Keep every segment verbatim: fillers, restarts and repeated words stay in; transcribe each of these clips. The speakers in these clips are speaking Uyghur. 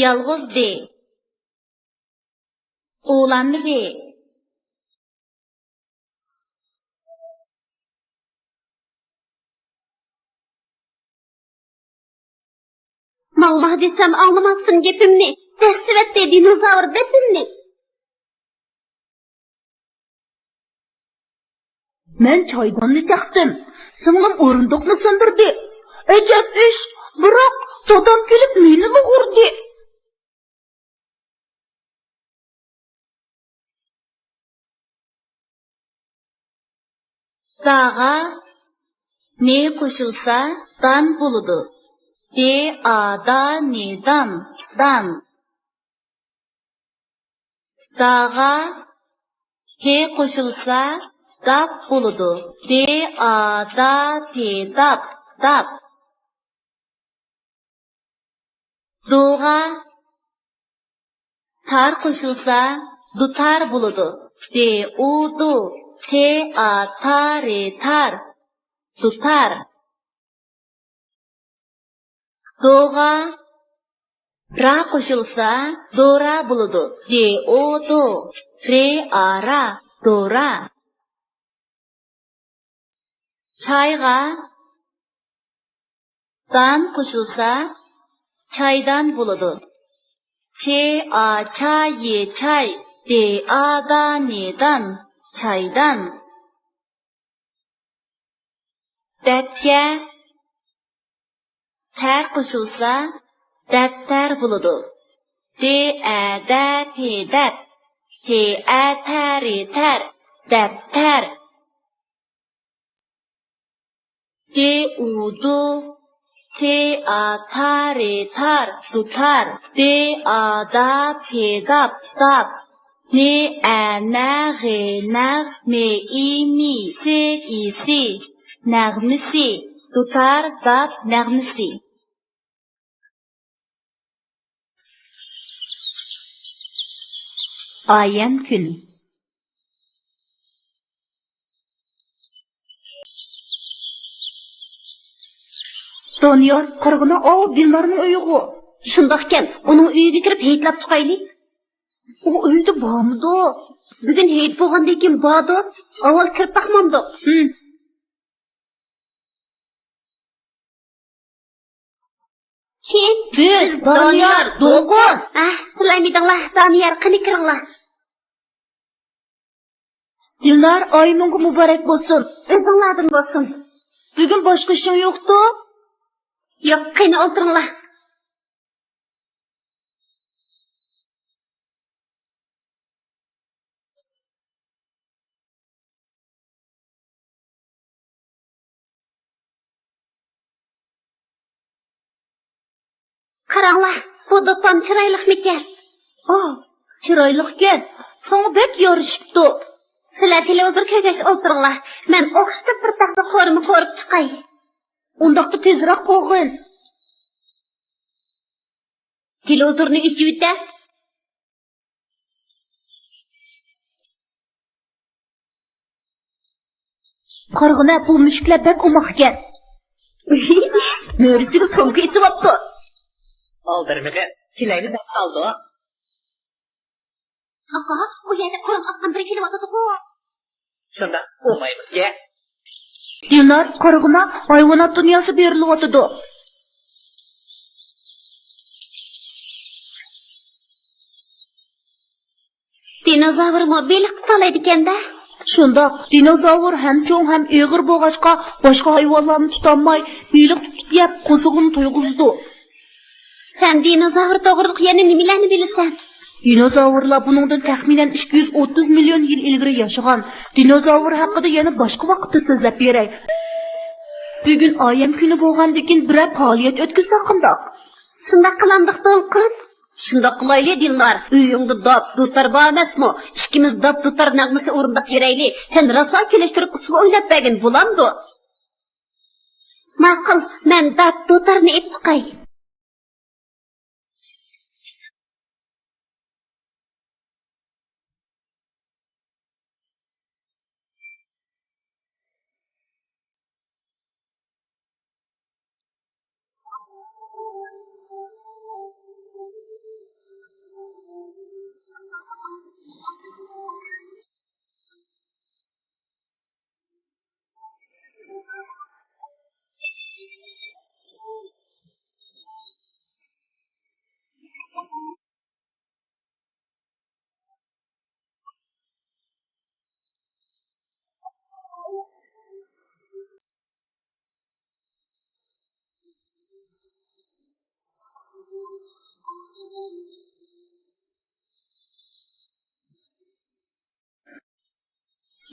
يالغۇز دى. ئۇلانمىدى. ماڭما دېسەم ئاڭلىماپسەن گېپىمنى، دەسسىۋەتتى دىنوزاۋر بېتىمنى. مەن چايداننى چاقتىم، سىڭلىم ئورۇندۇقنى سۇندۇردى. ئەجەب ئىش، بىراق دادام كېلىپ مېنىلا ئۇردى. داغا نى قوشۇلسا، دان بولىدۇ. دې ئا دا نى دان، دان. داغا پې قوشۇلسا، داپ بولىدۇ. دې ئا دا پې داپ، داپ. دوغا تار قوشۇلسا، دۇتار بولىدۇ. دې ئۇ دۇ، تې ئا تا رې تار، دۇتار. دوغا را قوشۇلسا، دورا بولىدۇ. دې ئۇ دۇ، رې ئا را، دورا. چايغا دان قوشۇلسا، چايدان بولىدۇ. چې ئا چا يې چاي، دې ئا دا نې دان، چايدان. دەتكە تەر قوشۇلسا، دەپتەر بولىدۇ. دې ئە دە پې دەپ، تې ئە تە رې تەر، دەپتەر. دې ئۇ دۇ، تې ئا تا رې تار، دۇتار. دې ئا دا پې داپ، داپ. نې ئە نە غې نەغ، مې ئى مى، سې ئى سى، نەغمىسى. دۇتار داپ نەغمىسى. ئايەم كۈنى. دانىيار، قارىغىنا، ئاۋۇ دىلنارنىڭ ئۆيىغۇ. شۇنداقكەن، ئۇنىڭ ئۆيىگە كىرىپ ھېيتلاپ چىقايلى. ئۇ ئۆيدە بارمىدۇ؟ بۈگۈن ھېيت بولغاندىن كېيىن باردۇ. ئاۋۋال كىرىپ باقمامدۇق. ھىم. كىم؟ بىز، دانىيار، دولقۇن. ئەھ، سىلەرمىدىڭلار، دانىيار، قېنى كىرىڭلار. دىلنار، ئايىمىڭغا مۇبارەك بولسۇن. ئۆزۈڭلاردىن بولسۇن. بۈگۈن باشقا ئىشىڭ يوقتۇ؟ ياق، قېنى ئولتۇرۇڭلار. قاراڭلار، بۇ دوپپام چىرايلىقمىكەن؟ ئاھ، چىرايلىقكەن. ساڭا بەك يارىشىپتۇ. سىلەر تېلېۋىزور كۆرگەچ ئولتۇرۇڭلار. مەن ئوخشىتىپ بىر تەخسە قورۇما قورۇپ چىقاي. ئۇنداقتا تېزرەك قوغىن. تېلېۋىزورنى ئېچىۋېتە. قارىغىنا، بۇ مۈشۈكلەر بەك ئوماقكەن. مۈرىسىگە سومكا ئېسىۋاپتۇ. ئالدىرىمىدى، كېلەيلى دەپ قالدۇ. ئاكا، ئۇ يەردە قورۇما ئاسقان بىرى كېلىۋاتىدۇ-غۇ. شۇنداق، ئومايلىقكەن. دىلنار، قارىغىنا، ھايۋانات دۇنياسى بېرىلىۋاتىدۇ. دىنوزاۋرمۇ بېلىق تۇتالايدىكەن-دە. شۇنداق، دىنوزاۋر ھەم چوڭ، ھەم ئېغىر بولغاچقا، باشقا ھايۋانلارمۇ تۇتالماي، بېلىق تۇتۇپ يەپ، قورسىقىنى تويغۇزىدۇ. سەن دىنوزاۋر توغرىلىق يەنە نېمىلەرنى بىلىسەن؟ دىنوزاۋرلار بۇنىڭدىن تەخمىنەن ئىككى يۈز ئوتتۇز مىليون يىل ئىلگىرى ياشىغان. دىنوزاۋر ھەققىدە يەنە باشقا ۋاقىتتا سۆزلەپ بېرەي. بۈگۈن ئايەم كۈنى بولغاندىكىن، بىرەر پائالىيەت ئۆتكۈزسەك قانداق؟ شۇنداق قىلامدۇق، دولقۇن. شۇنداق قىلايلى، دىلنار. ئۆيۈڭدە داپ، دۇتار بار ئەمەسمۇ؟ ئىككىمىز داپ، دۇتار نەغمىسى ئورۇنداپ يۈرەيلى. سەن راسا كېلىشتۈرۈپ ئۇسسۇل ئويناپ بەرگىن، بولامدۇ؟ ماقۇل، مەن داپ، دۇتارنى ئېلىپ چىقاي.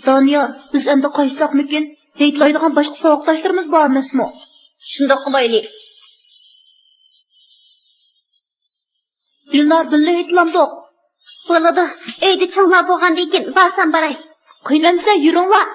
دانىيار، بىز ئەمدى قايتساقمىكىن؟ دەيدىلايدىغان باشقا ساۋاقداشلىرىمىز بار ئەمەسمۇ؟ شۇنداق قىلايلى. گۈلنار، بىللە ھېيتلامدۇق. بولىدۇ. ئۆيدە چوڭلار بولغاندىن كېيىن بارسام باراي. قىينالمىسا يۈرۈڭلار.